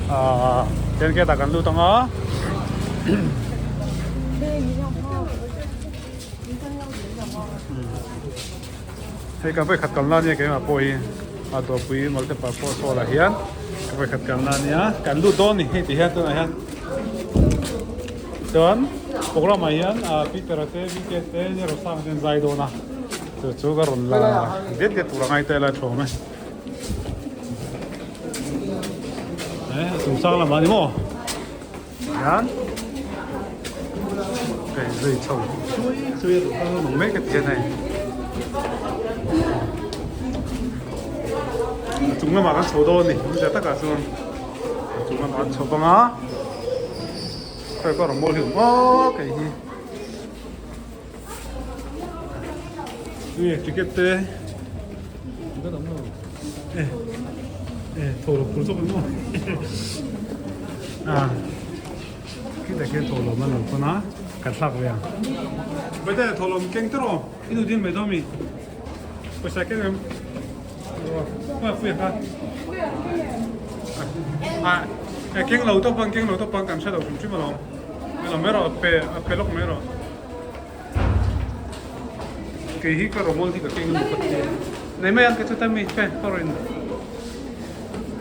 Ahh tian gate ah kan lut ang a. Hei kan vawikhat kalna ania keimah pawh hi a dawrpui multipurpose hall ah hian ka vawikhat kalna ania kan lut dawn a ni hei ti hian tunah hian chuan program ah hian ah Peter a te VK te Rosanga te an zai dawn a chu chu ka rawn la diat diat tur a ngai ta ila a thawm e eh a chungchang lamah a ni maw. Hian hei zui chho chui chui a duh kal nung mek a ti a hei a chung lamah kan chho dawn a ni awmzia takah chuan a chung lamah an chho vang a khawi pawh a rawn mawl hi awm awk hei hi nge ticket te eh eh tho lo phur zawk ang maw ah khitah khian tho lawm a lo pawn a kan thlak ve ang Baite tho lawm keng te rawh i nu din mai dawn mi pawisa keng em aw pui kha ah keng lo tawp ang keng lo tawp ang kan hre lo hrim hrim alawm lo mai rawh pe a pe lawk mai rawh. Kei hi ka rawmawl hi ka keng emaw ka ti a, nei mai ang ka chuta mi te ka rawn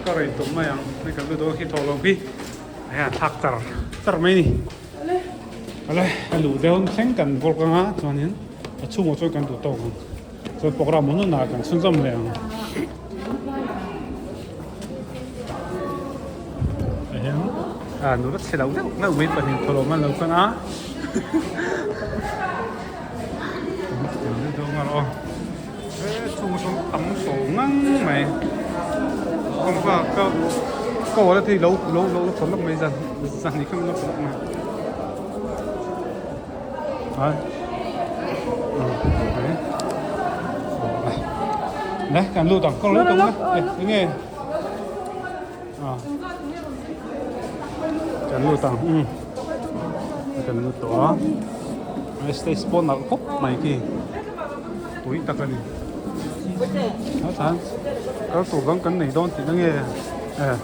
ka rawn tum mai ang hei kan lu dawn khi thawh lo khi hei a thlak char char mai ni ale a luh deuh thleng kan vawk anga chuanin a chhungah chuan kan duh tawk ang chuan program awm nunah kan chhunzawm leh ang hian ah nula chhe lo deuh deuh mai pahnih thawhlawm an lo kal a he chhung sawn tam tawh ngang mai kawngka ka ka wallet hi lo lo lo thawn lawk mai zan zan hi kha min lo thawn lawk mai Nè, kan lut ang. Kawng lut ang na. Enge. Ah. Kan lut ang. Um. Kan lut tawh a. Stage pawh nalh khawp mai khi. Pui tak a ni. A chuan kal tur dang kan nei dawn tih na nge. Eh,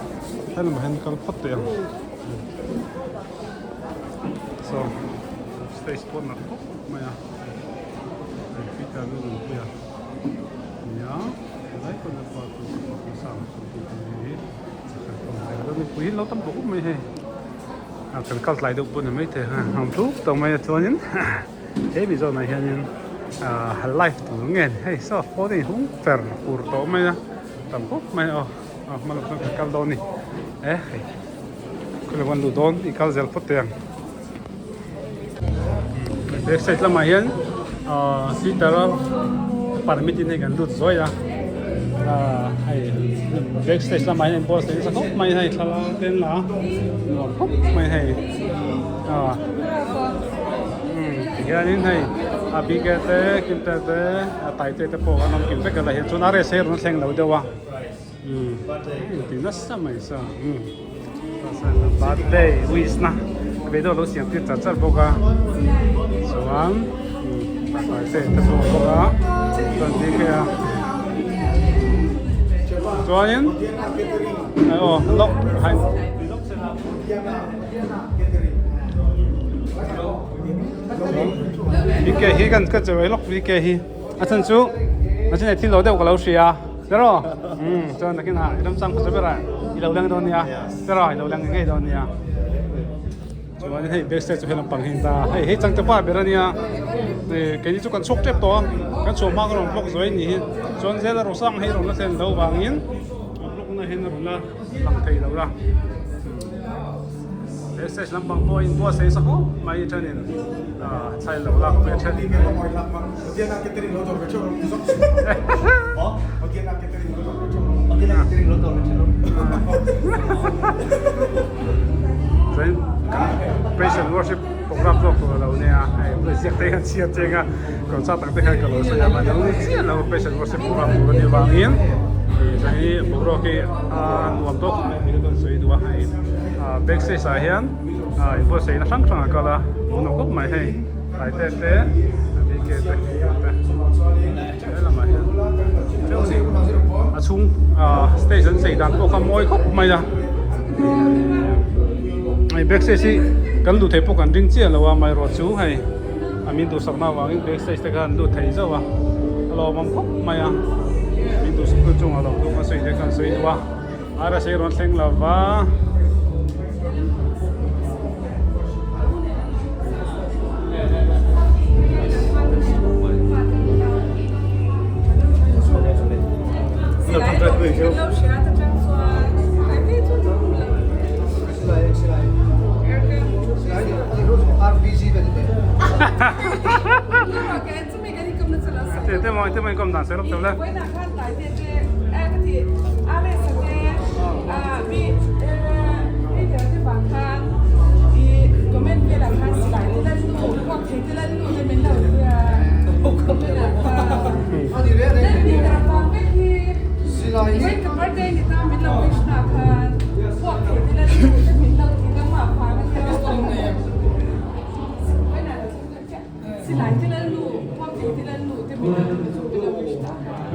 helamah hian kal phawt teh ang. So stage pawh nalh khawp mai a Peter lu nun pui a nia helai pawh hian pa chu ka pa sang chu tih ang hi mipui hi an lo tam tawh khawp mai hei a kan kal tlai deuh pawh ni maithei a ang tluk tawh mai a chuanin he mi zawnah hianin ah live tur nge ni hei saw phone a inhung fer fur tawh mai a tam khawp mai a aw a hma lam chuan kan kal dawn a ni e hei. Khawilai an luh dawn i kal zel phawt teh ang. Back side lamah hian ahh seater a permit in hei kan lut zuai a ahh hei back stage lamah hian boss te nasa khawp mai hei thlalak te an la a nuam khawp mai hei ahh umm tihianin hei a bike te kimte te a taite te pawh an awm kim vek a la hian chuan a rest hi a rawn thleng lo deuh a. Umm ti nasa mai sa umm birthday wish na video lo siam tir char char bawk a chuan umm te te pawh bawk a chuan ti khi a chuanin aw lawk hai VK hi kan ka chawei lawk VK hi a chhan chu a chhan thil lo deuh ka lo hria. Tiraw? Umm chuan nakin ah i ramchang hmasa ber ah i lo leng dawn nia. Tiraw i lo leng ngei dawn nia. Chuan hei backstage chu he lampang hi a ni ta. Hei hei changte pa ber a nia. Hei keini chu kan chhuak tep tawh a. Kan chhuah hma ka rawn vlog zuai a nih hi. Chuan zela Rosang hei rawn la thlen loh vangin a vlog na hian a rawn la lang thei lo la. He stage lampang pawh a inbuatsaih sa khawp mai thenin ah thlai lo lak ve then. Chuan kan praise and worship program zawk tur a lo nia hei ziak te hian chhiat cheng a concert ang te khan ka lo sawi a mahni lo ni chiah lo praise and worship program tur a nih avangin ih chuan hi boruak hi a nuam tawk khawp mai a ni kan sawi duh a hei ah back stage ah hian ah inbuatsaihna hrang hrang a kal a hmuhnawm khawp mai hei taite te a bk te te helamah hian a chhung ah stage an chei dan pawh kha mawi khawp mai a. Hei backstage hi kan luh theih pawh kan ring chiah lo a amaherawhchu hei a min duhsakna avangin backstage te kha an lut thei zauh a a lawmawm khawp mai a min duhsaktu chungah lawmthu ka sawi te khan sawi duh a rsa rawn thleng lo va.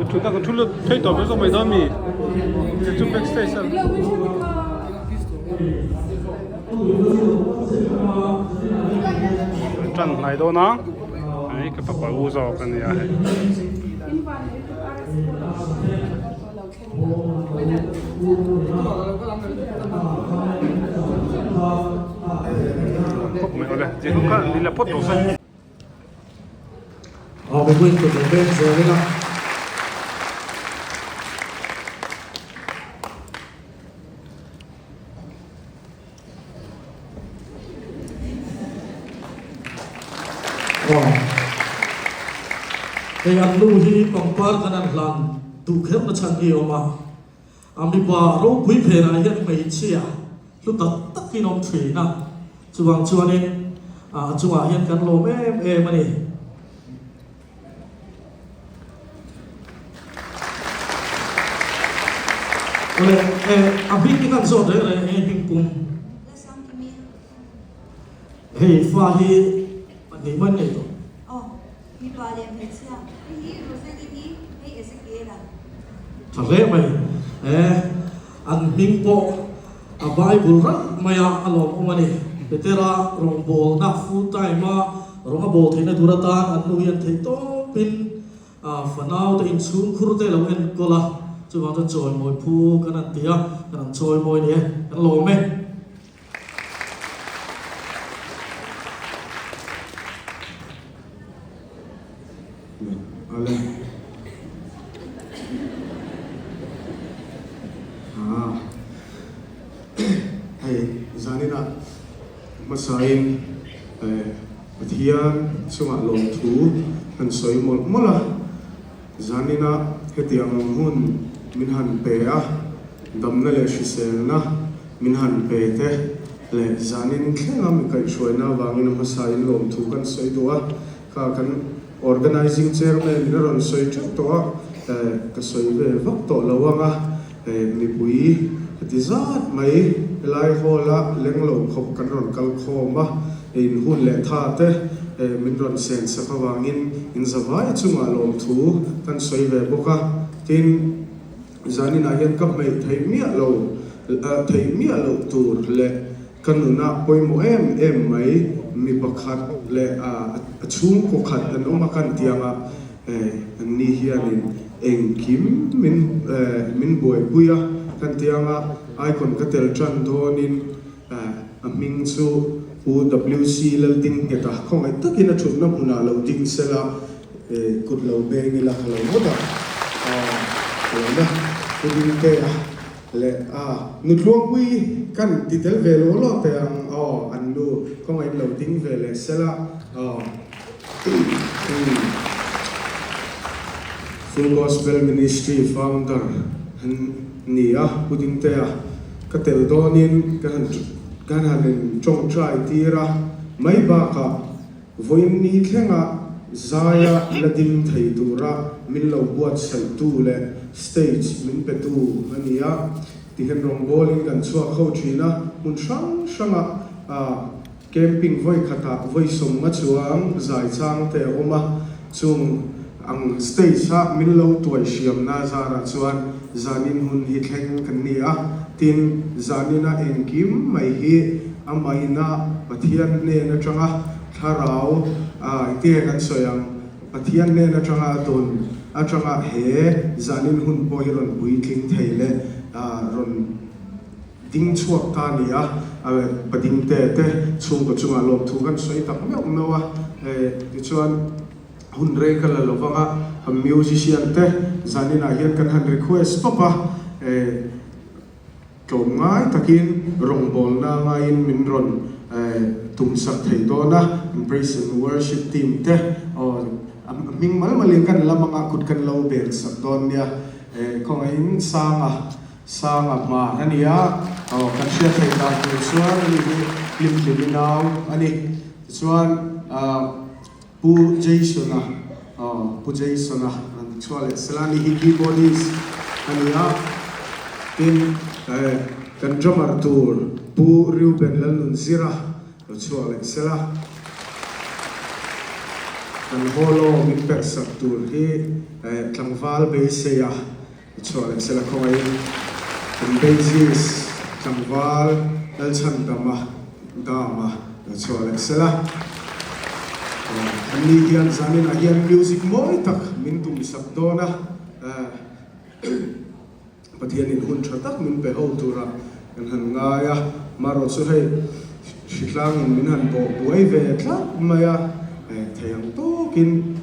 Thutna kan thu lut phei tawh mai zawk mai dawn mi chu back stage a tan hnai dawn a hei ka fapa u zawk a nia hei. Khawp mai awle zirlung kha ni la phawt tawh se. Aw mipuiin kut lo veng zel ila. Aw. Hei an nu hi pangpar kan an hlan duh kher na chhan hi a awm a. A mipa ropui phenah hian hmeichhia hlu tak takin awm thin a. Chuvang chuanin a chungah hian kan lawm em em a ni. Awle, a hming te kan zawt reng reng e hming pum. Hei fa hi pahnih mai nei tawh. Aw, mipa leh hmeichhia. Hei hi Roseli hi, hei Ezekiel-a. Tha hle mai. E, an hming pawh a Bible raih mai a, a lawmawm a ni. Petera rawngbawlna full time a rawng a bawl theihna tur atan an nu hian theih tawpin fanau te inchhungkhur te lo enkawl a, chuvang chuan chawimawi phu kan han ti a, kan han chawimawi ni e, kan lawm e. Ale. Ah. Hei zaninah hmasain Pathian chungah lawmthu han sawi mawlh mawlh a, zaninah hetiang ang hun min han pe a, damna leh hriselna min han pe te leh zanin thlenga mi kaihhruaina avangin a hmasain lawmthu kan sawi duh a, kha kan Organizing Chairman in a rawn sawi teuh tawh a, ka sawi ve vak tawh lo ang a, mipui heti zat mai helai hall a leng lo khawp kan rawn kal khawm a, in hun leh tha te min rawn sen sak avangin in zavai chungah lawmthu kan sawi ve bawk a, tin, Zaninah hian ka hmeih theih miah lo, theih miah loh tur leh ka nunah pawimawh em em mai mi pakhat leh a chhungkaw khat an awm a kan tih anga an ni hianin engkim min min buaipui a kan tih anga icon ka tel tan dawnin a hming chu Pu WC Laldingngheta khawngaih takin a thutna hmunah lo ding sela Kut lo beng ila ka lo ngawt a, ka lo na pu ding te a leh a nutluangpui kan ti tel ve lo lo teh ang aw an nu kawngah in lo ding ve leh sela aw Full Gospel Ministry founder an ni a pu ding te a ka tel dawnin ka han ka han in tawngtai tir a mai bakah Vawiin ni thlenga zaia la ding thei tura min lo buatsaihtu leh stage min petu a ni a, tihian rawngbawlin kan chhuak ho thin a, hmun hrang hranga camping vawi khatah vawi sawmnga chuang zai chang te a awm a, chung ang stage-a min lo tuai hriamna zarah chuan zanin hun hi thleng kan ni a. Tin, zanina engkim mai hi amah ina Pathian hnen atanga thlarau engtinge kan sawi ang, Pathian hnen atanga a dawn atanga he zanin hun pawh hi rawn puitling thei leh rawn ding chhuak ta a ni a, Padingte te chhungkaw chungah lawmthu kan sawi tak meuh meuh a, tichuan hun rei ka la lo vang a, musician te zaninah hian kan han request tawp a, tlawmngai takin rawngbawlna ngaiin min rawn tumsak thei dawn a, praise and worship team te aw a hming mal malin kan lam anga kut kan lo bel sak dawn nia, khawngaihin Sanga. Sanga hmar a ni a, aw kan hriat theih dan tur chuan ani hi hlimhlimi nau a ni. Tichuan ah Pu Jason-a aw Pu Jason-a rawn ti chhuah leh sela ani hi keyboardist a ni a, tin eh kan drummer tur Pu Reuben Lalnunzira lo chhuak leh sela. Kan hall-aw min perhsak tur hi eh tlangval beiseia Chhuah leh sela khawngaihin kan basis tlangval Lalchhandama Dama lo chhuah leh sela. Anni hian zaninah hian music mawi tak min tumsak dawn a, Pathianin hun tha tak min pe ho tura kan han ngai a, marawh chu hei hritlangin min han bawh buai ve tlat mai a, thei ang tawkin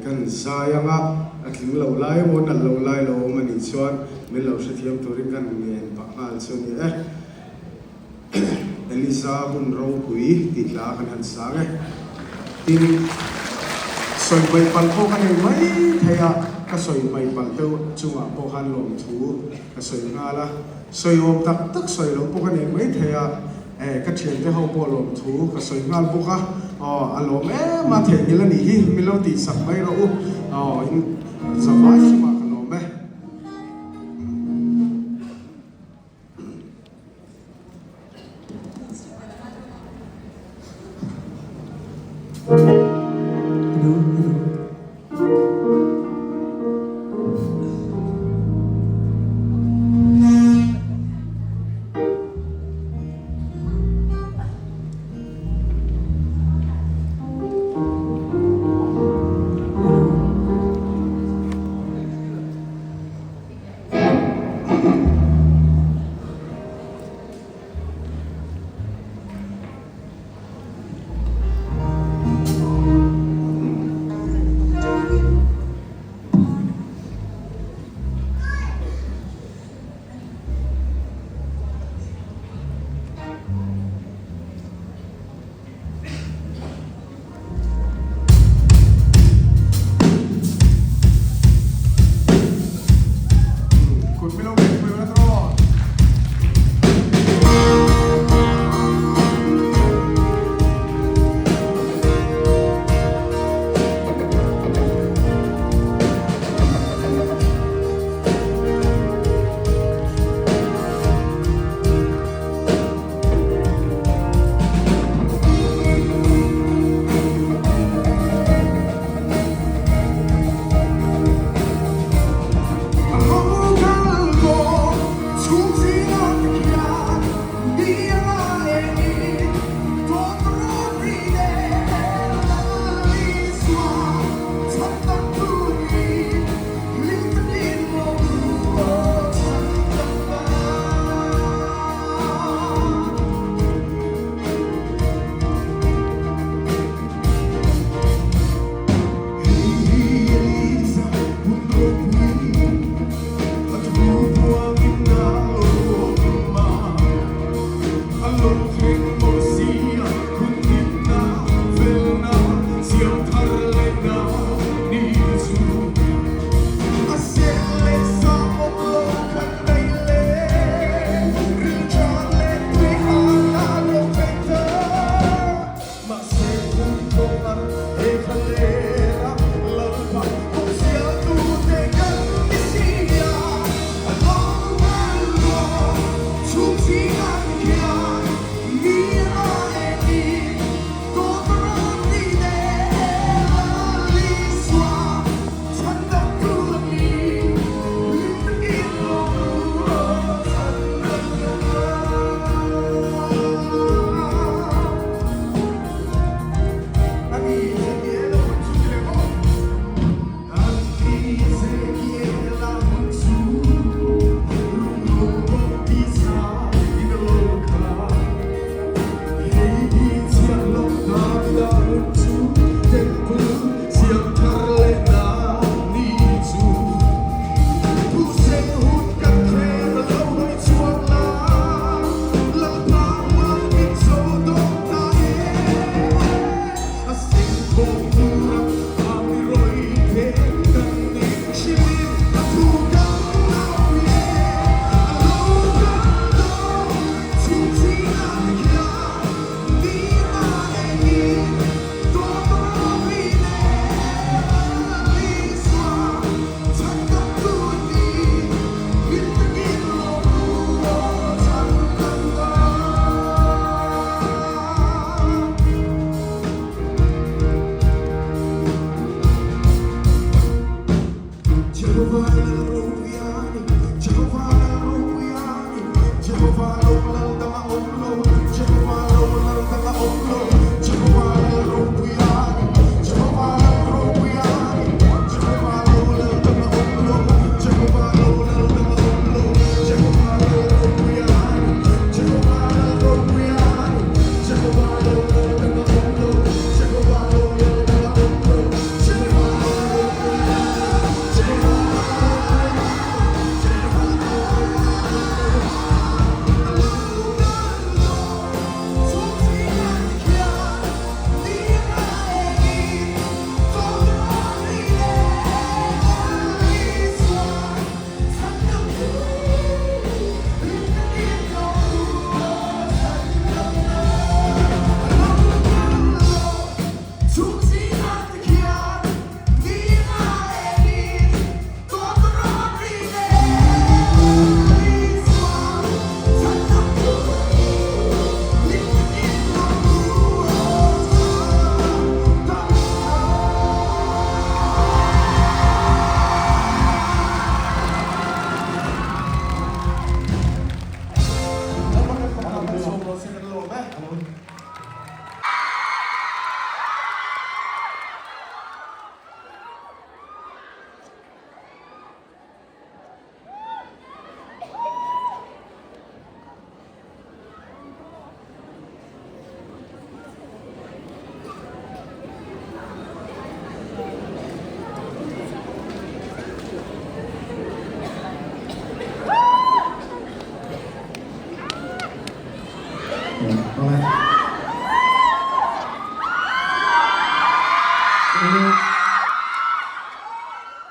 kan zai ang a, a tling lo lai emaw nalh lo lai lo awm a nih chuan min lo hrethiam turin kan ngen pah nghal chu a ni e. Eliza hun ropui tih hla kan han sang e. Tin, sawi hmaih palh pawh ka nei mai thei a, ka sawi hmaih palh deuh chungah pawh khan lawmthu ka sawi nghal a. Sawi awm tak tak sawi loh pawh ka nei mai thei a, eh ka thiante ho pawh lawmthu ka sawi nghal bawk a, aw a lawm em a theihnghilh a nih hi, min lo tihsak mai rawh u, aw in zavai chungah ka lawm e.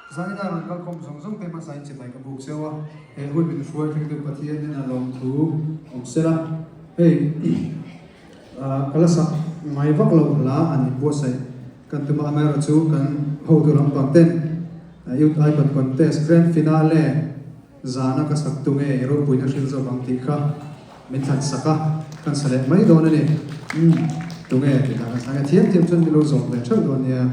Zaina rawn kalkhawm zawng zawng te hmasa in chibai ka buk cheu a, he hun min hruai thlengtu Pathian nen a lawmthu awm sela, hei ka la sak ngai vak lo hla an inbuatsaih kan tum a, amaherawhchu kan hotu lampang ten Youth Icon Contest Grand Finale Zana ka sak tu nge i ropuina hril zawk ang tih kha min thlan sak a, kan sa leh mai dawn a ni. Umm, tunge tih dan a sang e, thiam thiam chuan min lo zawm ve theuh dawn nia.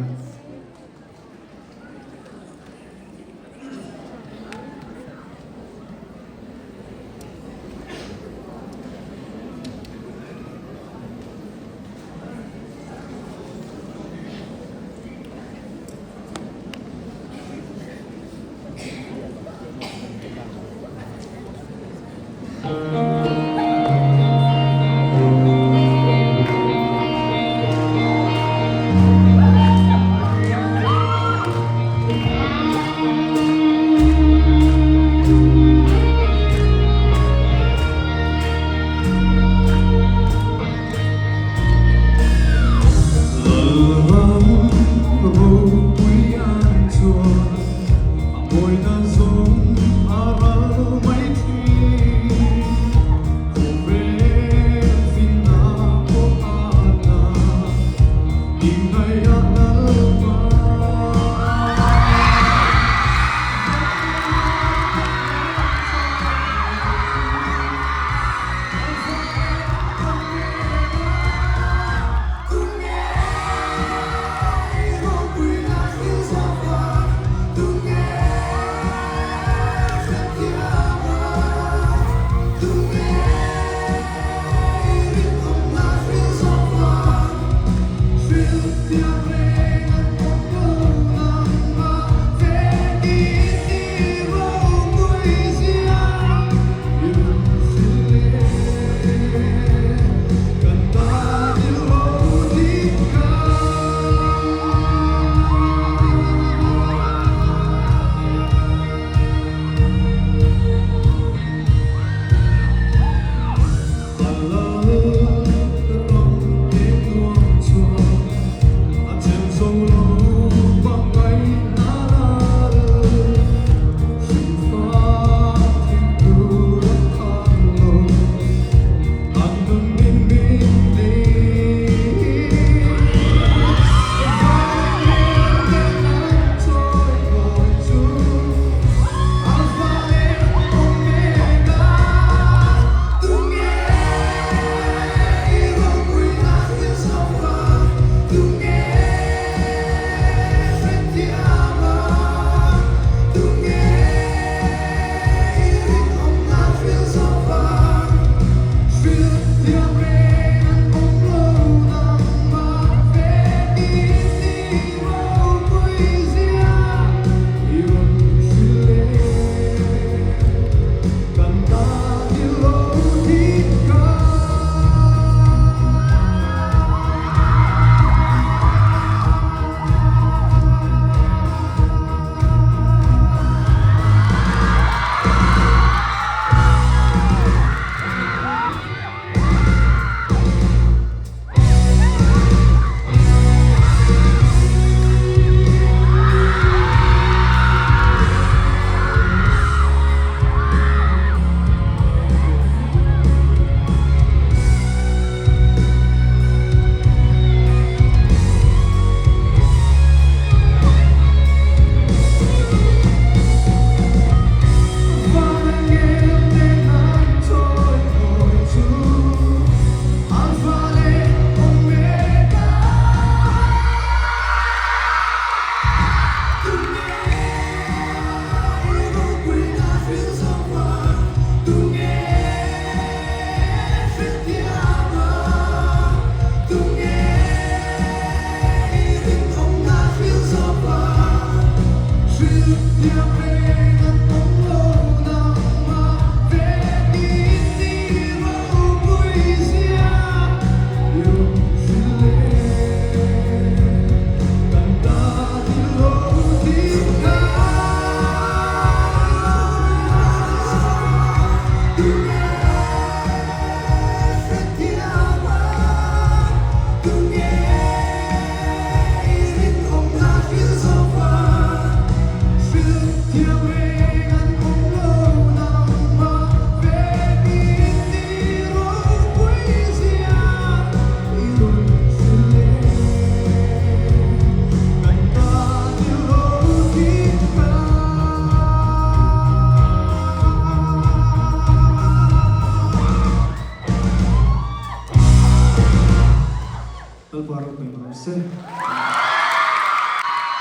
Lalpa ropui rawh se.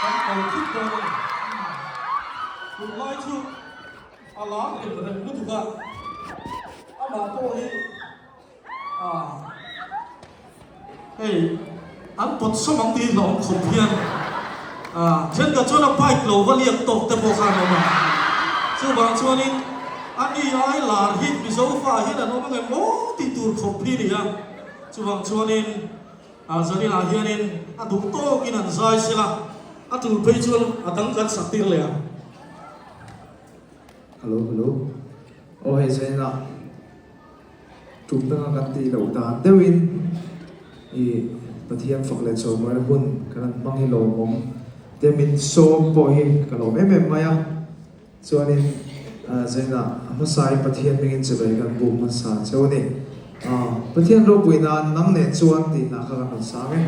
Kan kal thut dawn a ni. Tunlai chu a lar rem rem lutuk a, amah pawh hi ah hei an pawt sawm ang tih hlawm khawp hian ah thenkhat chuan a bike lo va liak tawk te pawh khan a awm a. Chuvang chuanin a ni ai lar hi Mizo fa hian an awm angem aw tih tur khawp hi a ni a. Chuvang chuanin Zaninah hianin a duh tawkin an zai sela, a tul phei chuan a dang kan sak tir leh ang. Hello hello aw hei Zaninah tum danga kan tih loh dan deuhin i Pathian fak leh chawimawina hun kan han hmang hi lawmawm te min sawm pawh hi ka lawm em em mai a. Chuanin Zainah a hmasain Pathian hmingin chibai kan buk hmasa cheu a ni. Pathian ropui nan nang nen chuan tih hna kha kan rawn sang e.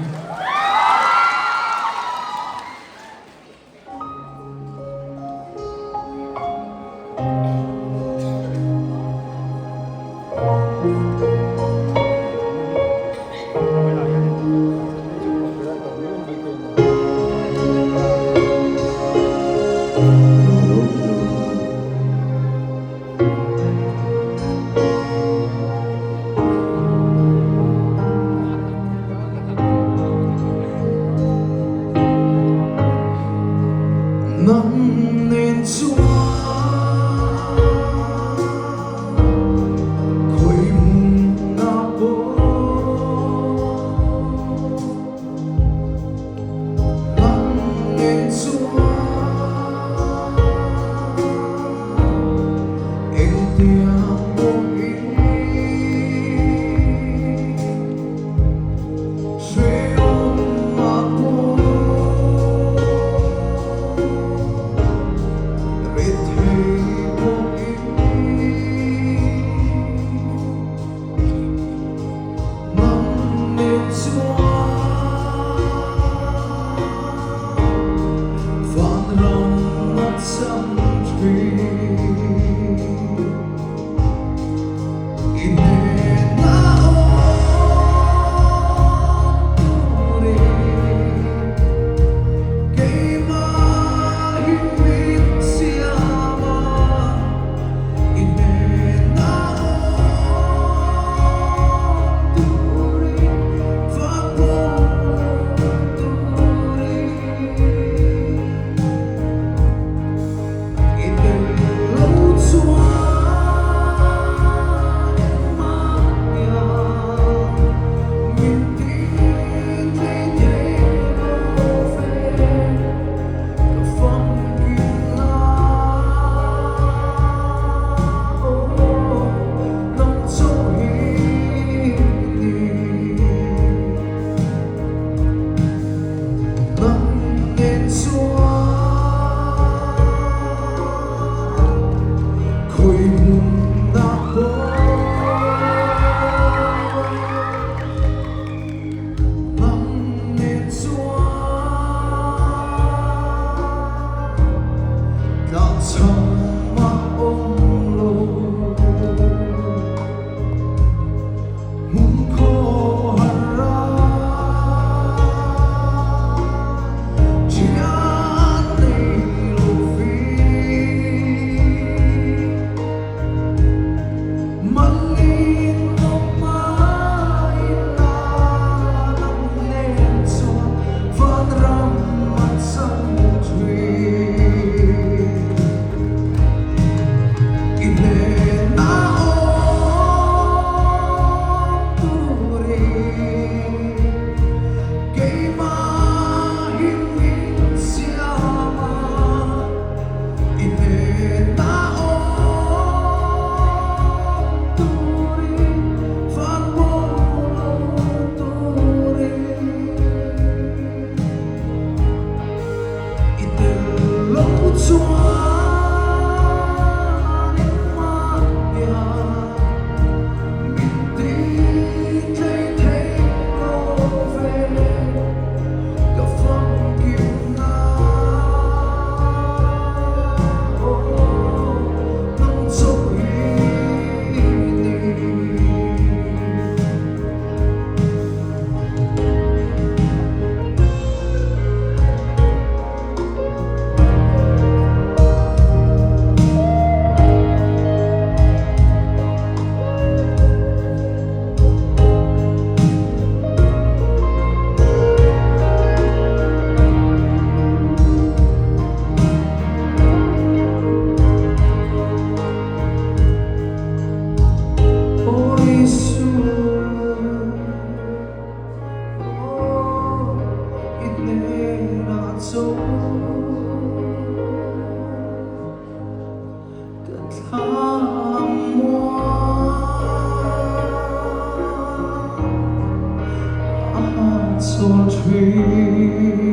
chawl thin.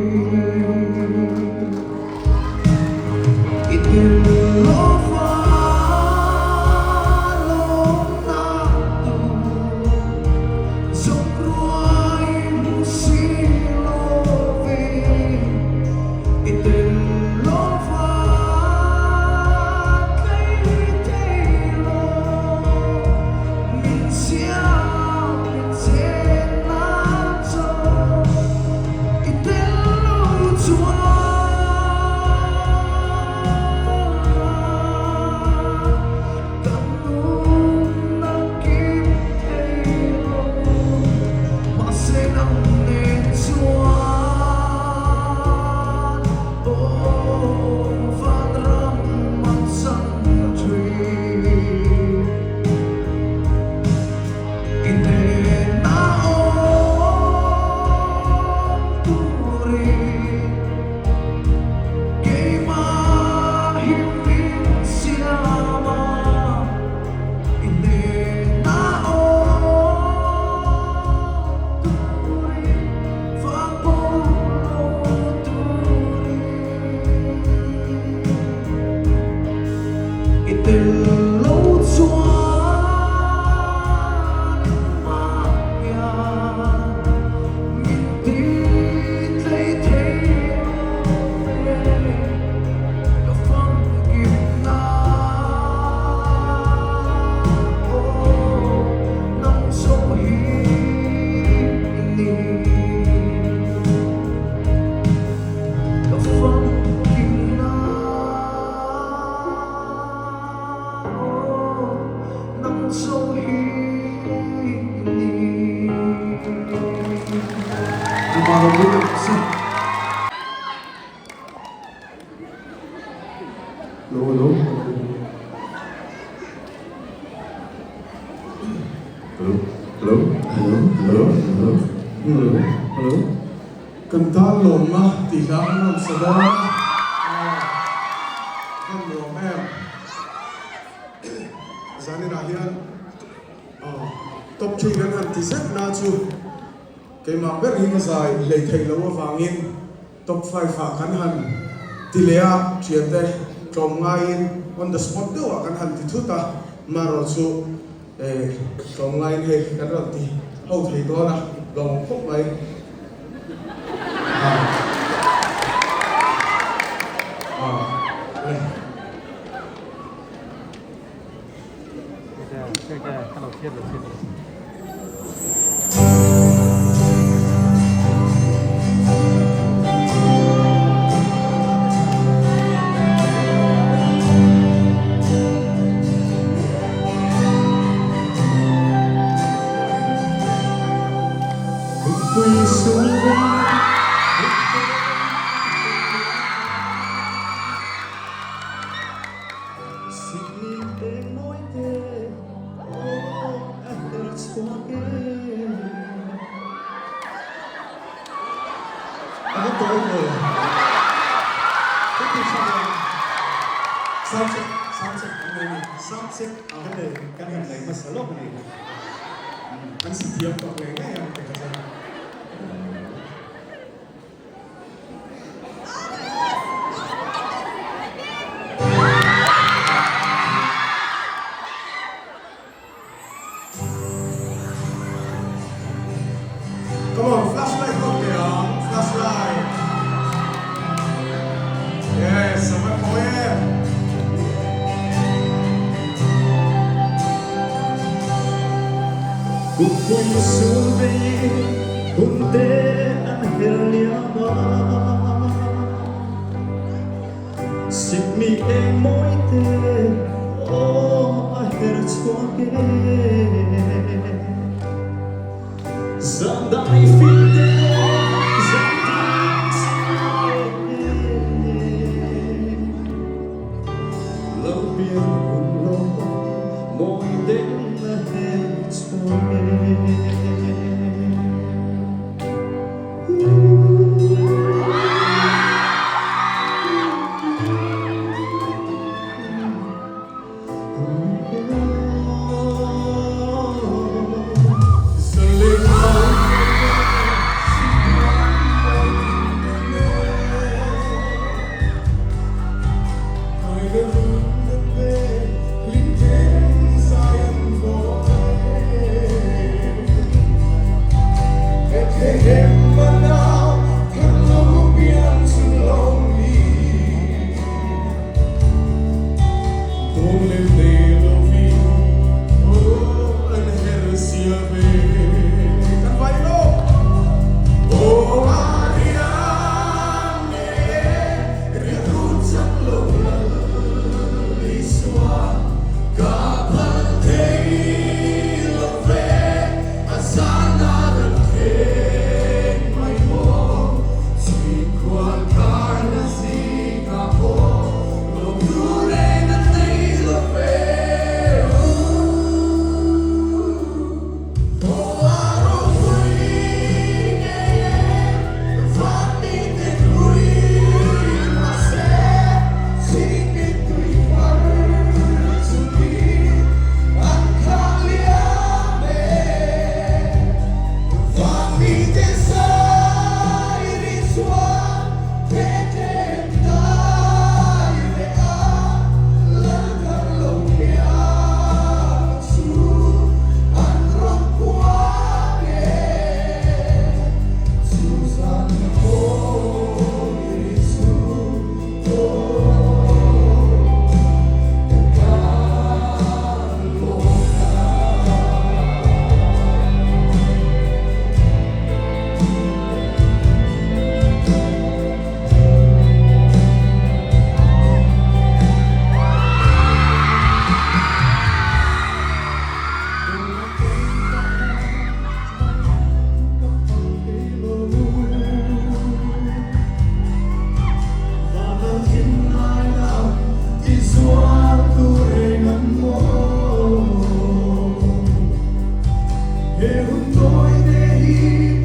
I tel lova lawmna tur zawng ruai hmu si lo ve. I tel lova tlei thei lo min siam min chen nan chaw i tel lo chuan kan nun a kim thei lo. Mahse nang nen chuan aw vanram a chang thin. I nen a awm turin keimah hi min siam a. I nen a awm turin vang pawh lo turin. I tel lo chuan engmah hian min ti tlei thei lo ve. Ka famkim na aw nang chauh hi i ni. Ka famkim na aw nang chauh hi i ni. Hello hello hello hello hello hello hello hello hello Kan tan lawmna tih hla an rawn sa dawn a, kan lawm em. Zaninah hian top 3 kan han ti zet na chu keimah ber hi ka zai hlei theih loh avangin top 5 ah kan han ti leh a, thiante tlawm ngaiin on the spot deuhah kan han ti thut a, marawh chu tlawm ngaiin hei kan rawn ti ho thei dawn a, lawm khawp mai. Come on, flashlight hot teh ang, flashlight. Yes, a va thaw em. Kumpui sul vei hun te an her liam a, Sikmi eng mawi te aw a her chhuak e. Zan dai fim te zan ding si e. Lo pian hun lo mawi ten a her chhuak e. hun tawi te hi.